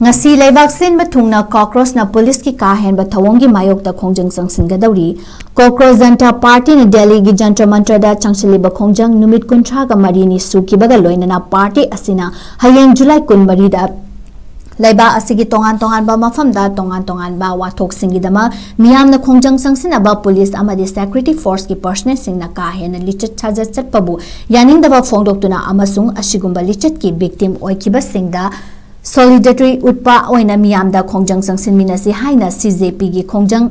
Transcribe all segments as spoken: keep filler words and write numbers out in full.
ꯉꯁꯤ ꯂꯩꯕꯥꯛ ꯁꯤꯟꯕ ꯊꯨꯡꯅ ꯀꯣꯀ꯭ꯔꯣꯁꯅ ꯄꯨꯂꯤꯁꯀꯤ ꯀꯥ ꯍꯦꯟꯕ ꯊꯧꯑꯣꯡꯒꯤ ꯃꯥꯌꯣꯛꯇ ꯈꯣꯡꯖꯪ ꯆꯪꯁꯤꯟꯒꯗꯧꯔꯤ꯫ ꯀꯣꯀ꯭ꯔꯣꯁ ꯖꯟꯇꯥ ꯄꯥꯔꯇꯤꯅ ꯗꯦꯜꯂꯤꯒꯤ ꯖꯟꯇꯔ ꯃꯟꯇꯔꯗ ꯆꯪꯁꯤꯜꯂꯤꯕ ꯈꯣꯡꯖꯪ ꯅꯨꯃꯤꯠ ꯀꯨꯟꯊ꯭ꯔꯥꯒ ꯃꯔꯤꯅꯤ ꯁꯨꯈꯤꯕꯒ ꯂꯣꯏꯅꯅ ꯄꯥꯔꯇꯤ ꯑꯁꯤꯅ ꯍꯌꯦꯡ ꯖꯨꯂꯥꯏ ꯀꯨꯟꯃꯔꯤꯗ ꯂꯩꯕꯥꯛ ꯑꯁꯤꯒꯤ ꯇꯣꯉꯥꯟ ꯇꯣꯉꯥꯟꯕ ꯃꯐꯝꯗ ꯇꯣꯉꯥꯟ ꯇꯣꯉꯥꯟꯕ ꯋꯥꯊꯣꯛꯁꯤꯡꯒꯤꯗꯃꯛ ꯃꯤꯌꯥꯝꯅ ꯈꯣꯡꯖꯪ ꯆꯪꯁꯤꯟꯅꯕ ꯄꯨꯂꯤꯁ ꯑꯃꯗꯤ ꯁꯦꯀ꯭ꯌꯨꯔꯤꯇꯤ ꯐꯣꯔꯁꯀꯤ ꯄꯔꯁꯅꯦꯜꯁꯤꯡꯅ ꯀꯥ ꯍꯦꯟꯅ ꯂꯤꯆꯠ ꯁꯥꯖꯠ ꯆꯠꯄꯕꯨ ꯌꯥꯅꯤꯡꯗꯕ ꯐꯣꯡꯗꯣꯛꯇꯨꯅ ꯑꯃꯁꯨꯡ ꯑꯁꯤꯒꯨꯝꯕ ꯂꯤꯆꯠꯀꯤ ꯚꯤꯛꯇꯤꯝ ꯑꯣꯏꯈꯤꯕꯁꯤꯡꯗ ꯁꯣꯂꯤꯗꯦꯔꯤꯇꯤ ꯎꯠꯄ ꯑꯣꯏꯅ ꯃꯤꯌꯥꯝꯗ ꯈꯣꯡꯖꯪ ꯆꯪꯁꯤꯟꯃꯤꯟꯅꯁꯤ ꯍꯥꯏꯅ ꯁꯤ ꯖꯦ ꯄꯤꯒꯤ ꯈꯣꯡꯖꯪ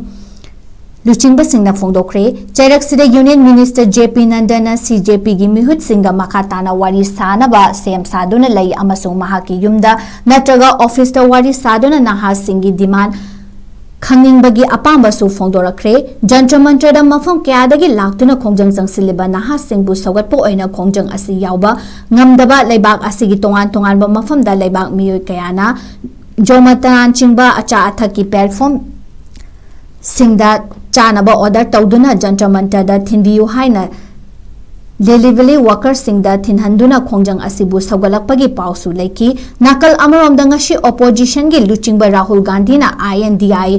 ꯂꯨꯆꯤꯡꯕꯁꯤꯡꯅ ꯐꯣꯡꯗꯣꯛꯈ꯭ꯔꯦ꯫ ꯆꯩꯔꯛꯁꯤꯗ ꯌꯨꯅꯤꯌꯟ ꯃꯤꯅꯤꯁꯇꯔ ꯖꯦ ꯄꯤ ꯅꯟꯗꯅ ꯁꯤ ꯖꯦ ꯄꯤꯒꯤ ꯃꯤꯍꯨꯠꯁꯤꯡꯒ ꯃꯈꯥ ꯇꯥꯅ ꯋꯥꯔꯤ ꯁꯥꯅꯕ ꯁꯦꯝ ꯁꯥꯗꯨꯅ ꯂꯩ ꯑꯃꯁꯨꯡ ꯃꯍꯥꯛꯀꯤ ꯌꯨꯝꯗ ꯅꯠꯇ꯭ꯔꯒ ꯑꯣꯐꯤꯁꯇ ꯋꯥꯔꯤ ꯁꯥꯗꯨꯅ ꯅꯍꯥꯁꯤꯡꯒꯤ ꯗꯤꯃꯥꯟ ꯈꯪꯅꯤꯡꯕꯒꯤ ꯑꯄꯥꯝꯕꯁꯨ ꯐꯣꯡꯗꯣꯔꯛꯈ꯭ꯔꯦ꯫ ꯖꯟꯇꯔ ꯃꯟꯇꯔꯗ ꯃꯐꯝ ꯀꯌꯥꯗꯒꯤ ꯂꯥꯛꯇꯨꯅ ꯈꯣꯡꯖꯪ ꯆꯪꯁꯤꯜꯂꯤꯕ ꯅꯍꯥꯁꯤꯡꯕꯨ ꯁꯧꯒꯠꯄ ꯑꯣꯏꯅ ꯈꯣꯡꯖꯪ ꯑꯁꯤ ꯌꯥꯎꯕ ꯉꯝꯗꯕ ꯂꯩꯕꯥꯛ ꯑꯁꯤꯒꯤ ꯇꯣꯉꯥꯟ ꯇꯣꯉꯥꯟꯕ ꯃꯐꯝꯗ ꯂꯩꯕꯥꯛ ꯃꯤꯑꯣꯏ ꯀꯌꯥꯅ ꯖꯣꯃꯥꯇꯣꯅꯆꯤꯡꯕ ꯑꯆꯥ ꯑꯊꯛꯀꯤ ꯄ꯭ꯂꯦꯠꯐꯣꯝ ꯁꯤꯡꯗ ꯆꯥꯅꯕ ꯑꯣꯔꯗꯔ ꯇꯧꯗꯨꯅ ꯖꯟꯇꯔ ꯃꯟꯇꯔꯗ ꯊꯤꯟꯕꯤꯌꯨ ꯍꯥꯏꯅ ꯗꯦꯂꯤꯚꯔꯤ ꯋꯥꯀꯔꯁꯤꯡꯗ ꯊꯤꯟꯍꯟꯗꯨꯅ ꯈꯣꯡꯖꯪ ꯑꯁꯤꯕꯨ ꯁꯧꯒꯠꯂꯛꯄꯒꯤ ꯄꯥꯎꯁꯨ ꯂꯩꯈꯤ꯫ ꯅꯥꯀꯜ ꯑꯃꯔꯣꯝꯗ ꯉꯁꯤ ꯑꯣꯄꯣꯖꯤꯁꯟꯒꯤ ꯂꯨꯆꯤꯡꯕ ꯔꯥꯍꯨꯜ ꯒꯥꯟꯙꯤꯅ ꯑꯥꯏ N D I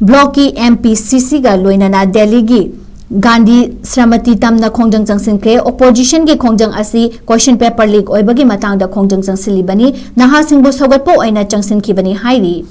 ꯕ꯭ꯂꯣꯛꯀꯤ M P ꯁꯤ ꯁꯤꯒ ꯂꯣꯏꯅꯅ ꯗꯦꯜꯂꯤꯒꯤ ꯒꯥꯟꯙꯤ ꯁ꯭ꯔꯃꯇꯤ ꯇꯝꯅ ꯈꯣꯡꯖꯪ ꯆꯪꯁꯤꯟꯈ꯭ꯔꯦ꯫ ꯑꯣꯄꯣꯖꯤꯁꯟꯒꯤ ꯈꯣꯡꯖꯪ ꯑꯁꯤ ꯀꯣꯏꯁꯟ ꯄꯦꯄꯔ ꯂꯤꯛ ꯑꯣꯏꯕꯒꯤ ꯃꯇꯥꯡꯗ ꯈꯣꯡꯖꯪ ꯆꯪꯁꯤꯜꯂꯤꯕꯅꯤ꯫ ꯅꯍꯥꯁꯤꯡꯕꯨ ꯁꯧꯒꯠꯄ ꯑꯣꯏꯅ ꯆꯪꯁꯤꯟꯈꯤꯕꯅꯤ ꯍꯥꯏꯔꯤ꯫